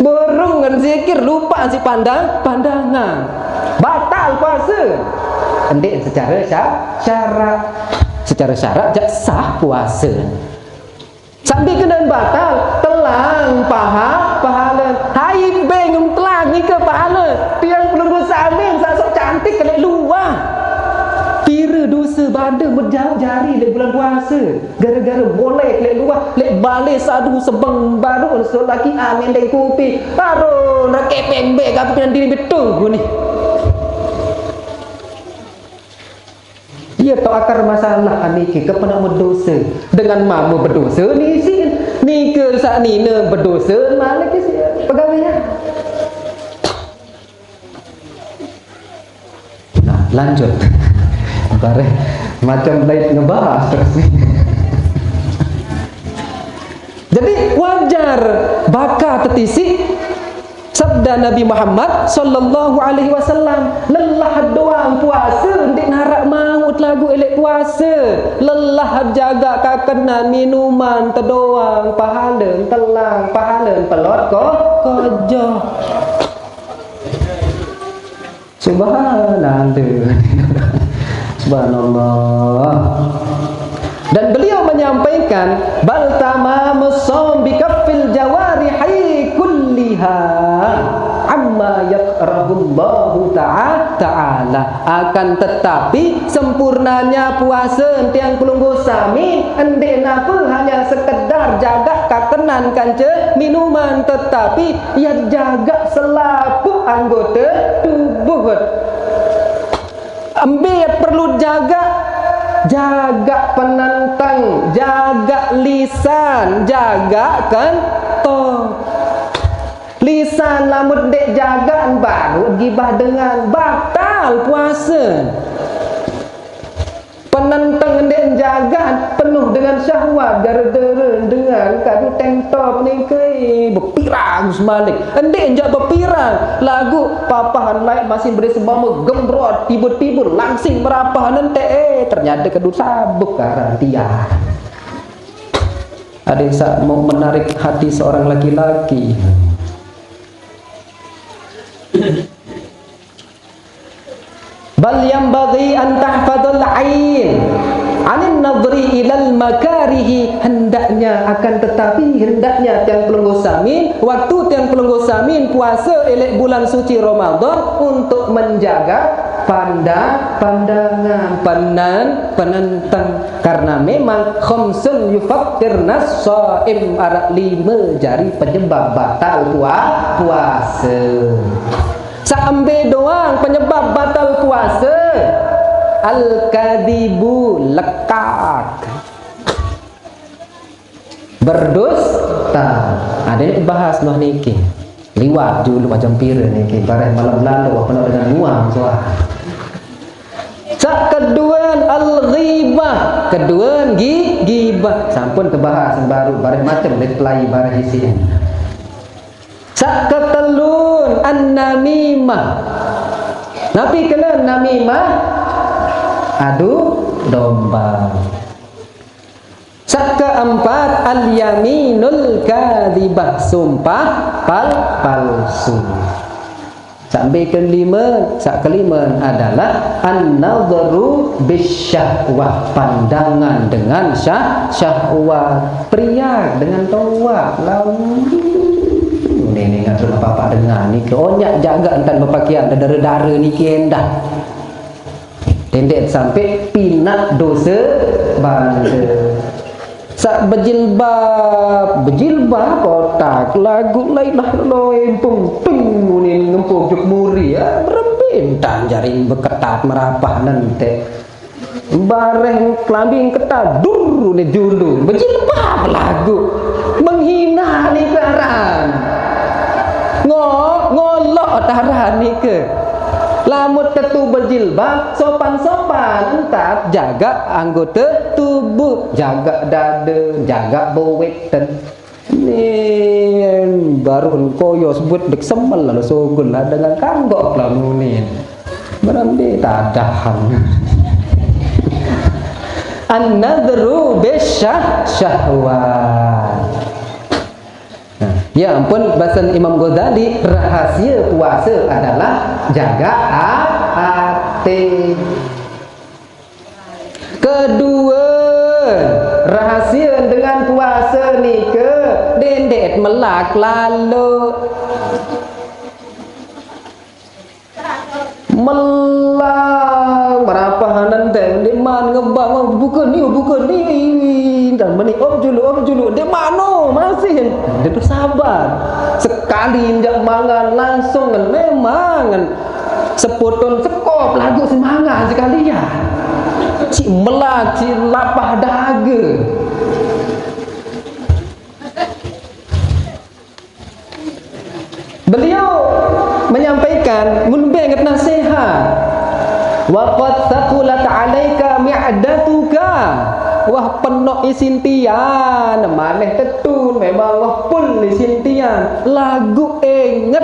Burung ngan zikir, lupa si pandang, pandangan. Batal puasa. Ndeq secara sya-, syarak. Secara syarak jak sah puasa. Sambil kena batal, telang paha, pahala. Hai beng telang nike pahala. Tiang pelungguh samin saq sok cantik leq luah. Pire dose bade mejauh jari leq bulan puase. Gara-gara molek leq luah, leq bale sadu sebeng baruq, saq laki amin deng kupi. Baruq rekepeng bek, aku pindah diri betul guni. Ie toq akar masalah niki, kepenak bedose. Dengan mame bedose nisi, nike saq nine bedose malik isi pegawean. Nah, lanjut. Bareh macam bait ngebahas terus nih. Jadi wajar baka tetisi. Sabda Nabi Muhammad sallallahu alaihi wasallam, "Lelah doang puase, ndeq naraq mauq laguq leq puase. Lelah jagaq kakenan minuman tedoang, pahalen telang, pahalen pelot ko-, kojoh." Subhanallah. Subhanallah. Dan beliau menyampaikan, "Bal tamamus shaum bi kaffil jawarihi kulliha amma yakrahullahu ta'a-, ta'ala." Akan tetapi, sempurnanya puase tiang pelungguh sami ndeq nape hanya sekedar jagaq kakenan kance minuman, tetapi ie jagaq selapuq anggote tubuh. Mbe perlu jagaq? Jagaq penenteng, jagaq lisan, jagaq kento. Lisan lamun ndeq jagaq, baruq gibah dengan, batal puase. Penenteng ndeq jagaq, penuh dengan syahwat, gara-gara dengan kadu tentop nike, bepirang semalik. Ndeq jaq bepirang, laguq papahan laeq masih beri semame gembrot, tiba-tiba langsing merapah nente, eh, ternyata kadu sabuk karan tiang. Ada yang sa-, mau menarik hati seorang laki-laki. Bal yanbaghi an tahfadhal ain anin nadhri ilal makarihi. Hendaknya, akan tetapi, hendaknya tiang pelungguh samin, waktu tiang pelungguh samin puase eleq bulan suci Ramadan untuk menjaga pandang, pandangan, penen-, penenteng. Karena memang khamsun yufattirnas shaim, araq lime jari penyebab batal pua-, puase. Saq embe doang penyebab batal puase? Al-kadzibu, lekaq. Berdusta. Nah, dene bahas noh niki. Liwat julu macam pire niki, bareh malem lalu, apa nak dengan uang, soal. Saq keduen al-ghibah, keduen gi-, gibah. Sampun tebahas baruq, bareh macem reply, bareh isiq. Saq ketelun, an-namimah. Napi kene namimah? Adu domba. Saq keempat, al-yaminul kadzibah, sumpah pal-, palsu. Sampai kelima, saq kelima adalah an-nadhru bisyahwah, pandangan dengan syah-, syahwat. Pria dengan toaq, lalu. Ini, ini ngatur apa-apa dengan niki. Onyak jaga entan berpakaian, dare-dare niki endah. Dendeq sampe pinaq dose bande. Saq bejilbab, bejilbab otak, laguq la ilaha illallah, empung, ping, munin ngempuk juk muri, ya, berembe entan jaring beketat merapah nente. Bareh kelambi ketat, dur, une julu, bejilbab laguq. Menghina nike aran. Ngo-, ngolok aran nike. Lamun tetu bejilbab, sopan-sopan, entat jagaq anggote tubuh, jagaq dade, jagaq boweten. Nin, baru engko yo sebut dek semel lalu sugul lah dengan kanggok lah nunin. Berembe tadahan. An-nadhru bisyah-, syahwat. Nah, ya ampun, bahasan Imam Ghazali, rahasia puasa adalah jaga a-, ati. Kedua, rahasia dengan puasa nike, dendet melak lalu. Melang, merapahanan teh, ndeqman ngebang, buka ni, buka ni, dan meni, op julu, op julu, ndeqman no, masih, dia tu sabar. Sekali injak mangan, langsung kan, memang kan, sepoton sekop, lagu semangat sekalian. Cik melang, cik lapah dahaga. Beliau menyampaikan, mun be nget nasihat, "Wa qad thaqulat 'alaika mi'datuka." Wah, penok isin tian, maneh tetun, memang wah pul isin tian. Lagu inget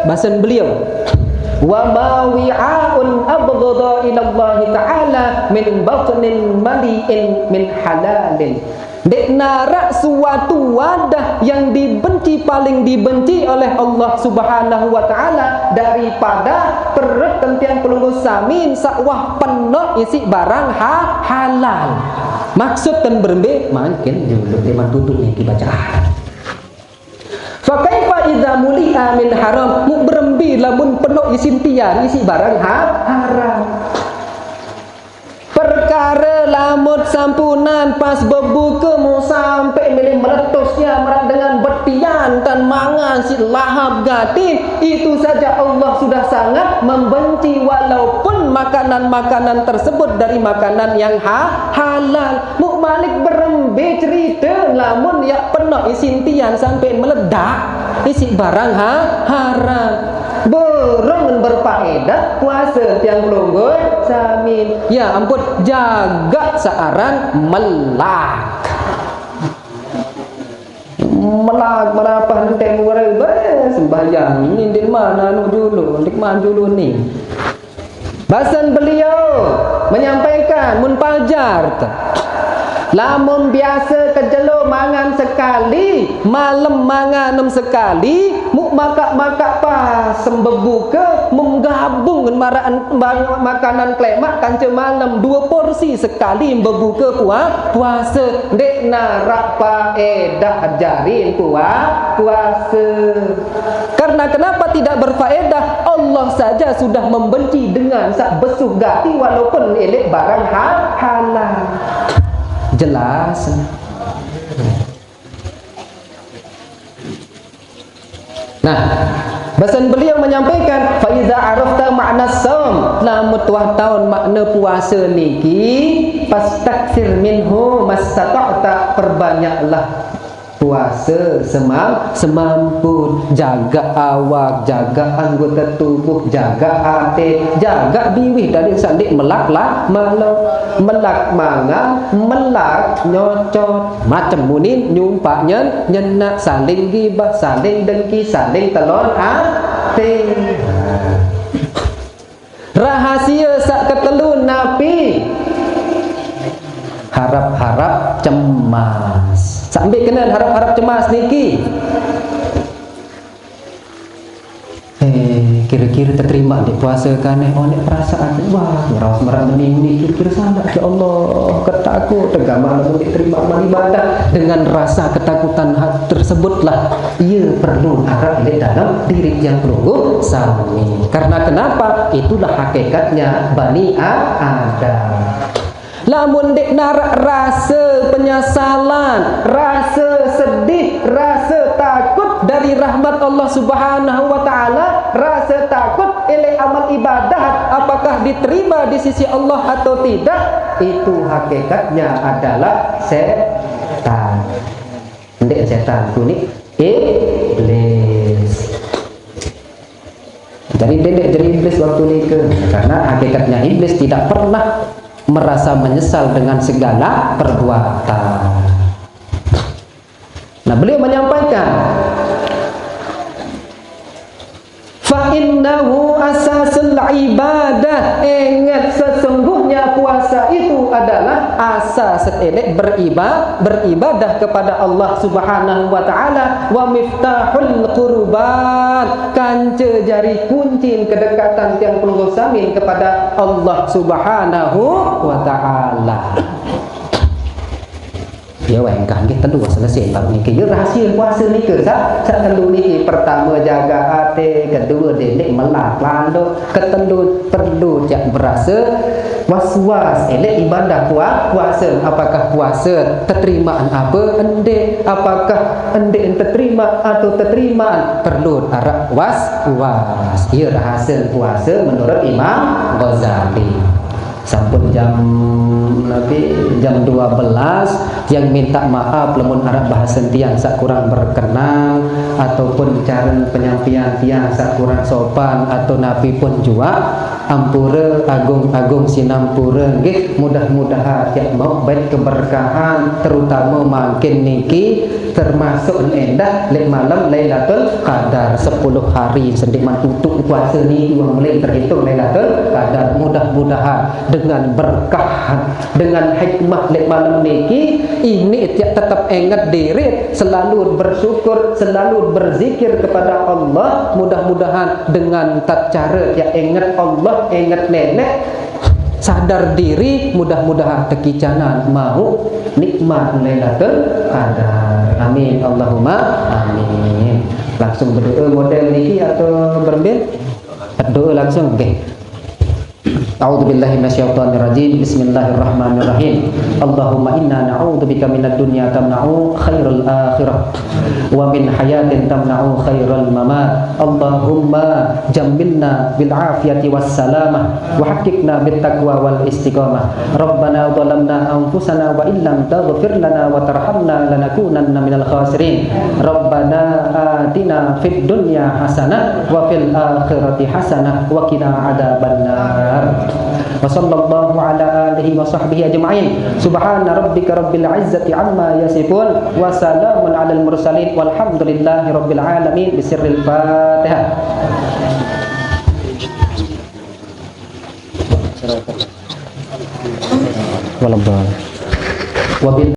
basen beliau, "Wa ma wi'a'un abghadha ila Allah Ta'ala min batnin mali'in min halalin." Ndeq naraq suatu wadah yang dibenci, paling dibenci oleh Allah Subhanahu wa Ta'ala daripada perut tentian pelungguh samin saq wah penok isiq barang ha-, halal. Maksud ten berembe? Mangkin juluq leman tutuq niki bacaan. Fa kaifa idza muli'a min haram? Mu berembe lamun penok isin tian isiq barang ha-, haram? Perkare lamun sampunan pas bebuke mu sampe mele meletus nyamrak dengan betian dan mangan siq lahap gati, itu saja Allah sudah sangat membenci walaupun makanan-makanan tersebut dari makanan yang ha-, halal. Mu malik berembe cerite lamun yaq penok isin tian sampe meledak isiq barang ha-, haram? Burung berfaedah puase tiang pelungguh samin. Ya ampun, jagaq saq aran melak. Melak merapah ndeq murai bae sembahyang. Ni ndeqman anu julu, ndeqman julu ni. Basen beliau menyampaikan, mun pajar te, lamun biase kejelo mangan sekali, malem mangan nem sekali, mu makaq-makaq pas mbebuke, mun gabung maraq en-, ma-, makanan klemaq kance malem, due porsi sekali mbebuke pua-, puase, ndeq naraq paedah jarin pua-, puase. Karena kenapa tidak berfaedah? Allah saja sudah membenci dengan saq besuh gati walaupun eleq barang ha-, halal. Jelas. Nah, basen beliau menyampaikan, "Fa iza arafta ma'na shaum," lamun wah taun makna puase niki, "fastaktsir minhu mastata'ta," perbanyaklah puase semam-, semampu, jagaq awak, jagaq anggota tubuh, jagaq ate, jagaq biwih dari saq ndeq melak la-, melo-, melak mangan, melak nyocot, macem munin nyumpaq nyen-, nyenak, saling gibah, saling dengki, saling telon ate. Rahasie saq ketelu napi? Harap-harap cemas. Saq mbe kenen harap-harap cemas niki? Eh, kire-kire teterimaq ndeq puase kaneh, oh, ndeq perasaan. Wah, ngeraos meraq meni-meni, kire-kire salaq, ya Allah, ketakut, gamaq lamun ndeq terimaq amal ibadah. Dengan rasa ketakutan ha-, tersebutlah Ie perlu araq leq dalem diriq tiang pelungguh sami. Karena kenapa? Itulah hakikatnya Bani A-, Adam. Lamun ndeq naraq rase penyesalan, rase sedih, rase takut dari rahmat Allah Subhanahu wa Ta'ala, rase takut eleq amal ibadah apakah diterima di sisi Allah atau tidak, itu hakikatnya adalah setan. Ndeq setan, kuning iblis. Jadi ndeq jari iblis waktu nike, karena hakikatnya iblis tidak pernah merasa menyesal dengan segala perbuatan. Nah, beliau menyampaikan, "Fa innahu asasul ibadah." Ingat, sesungguhnya puasa itu adalah asas elek beriba-, beribadah kepada Allah Subhanahu wa Ta'ala, wa miftahul qurban, kance jari kunci kedekatan tiang pelungguh sami kepada Allah Subhanahu wa Ta'ala. Ya, weh, engkah nggih telu selesai bab niki. Ya, rahsia puasa niki, sa, sa telu niki. Pertama, jaga ati, kedua, dendik melah landuk, ketelu, perlu jak berasa was-was elek ibadah pua-, puasa. Apakah puasa teterimaan apa? Endik. Apakah endik teterima atau teterimaan? Perlu arah was-was. Ya, rahsia puasa menurut Imam Ghazali. Sampun jam, napi, jam dua belas, tiang minta maaf lamun arah bahasan tiang sak kurang berkenan ataupun cara penyampaian tiang sak kurang sopan atau napi pun jua, ampura agung-agung sinampura nggih. Mudah-mudahan tiang mau baik keberkahan, terutama mangkin niki termasuk endah lek malam Lailatul Qadar, sepuluh hari sendik man tutup puasa niki wong mulai terhitung Lailatul Qadar. Mudah-mudahan dengan berkah, dengan hikmah lek malam niki, ini tiap tetap ingat diri, selalu bersyukur, selalu berzikir kepada Allah. Mudah-mudahan dengan tat cara tiap ingat Allah, ingat nenek, sadar diri, mudah-mudahan tekicanan mau nikmat Lailatul Qadar. Amin, Allahumma amin. Langsung berdoa model niki atau berembil? Berdoa langsung, oke. A'udzu billahi minasyaitonir rajim. Bismillahirrahmanirrahim. Allahumma inna na'udzubika minad dunya tamna'u khairal akhirah, wa min hayatin tamna'u khairal mamat. Allahumma jammilna bil afiyati was salamah, wa haqqikna bit taqwa wal istiqamah. Rabbana zalamna anfusana wa illam taghfir lana wa tarhamna lanakunanna minal khasirin. Rabbana atina fid dunya hasanah wa fil akhirati hasanah wa qina adzabannar. Wa sallallahu ala alihi wa sahbihi ajma'in. Subhana rabbika rabbil izzati amma yasifun. Wa salamun alal mursalin. Walhamdulillahi rabbil alamin. Bisirril Fatihah. Waladdallin. Wabil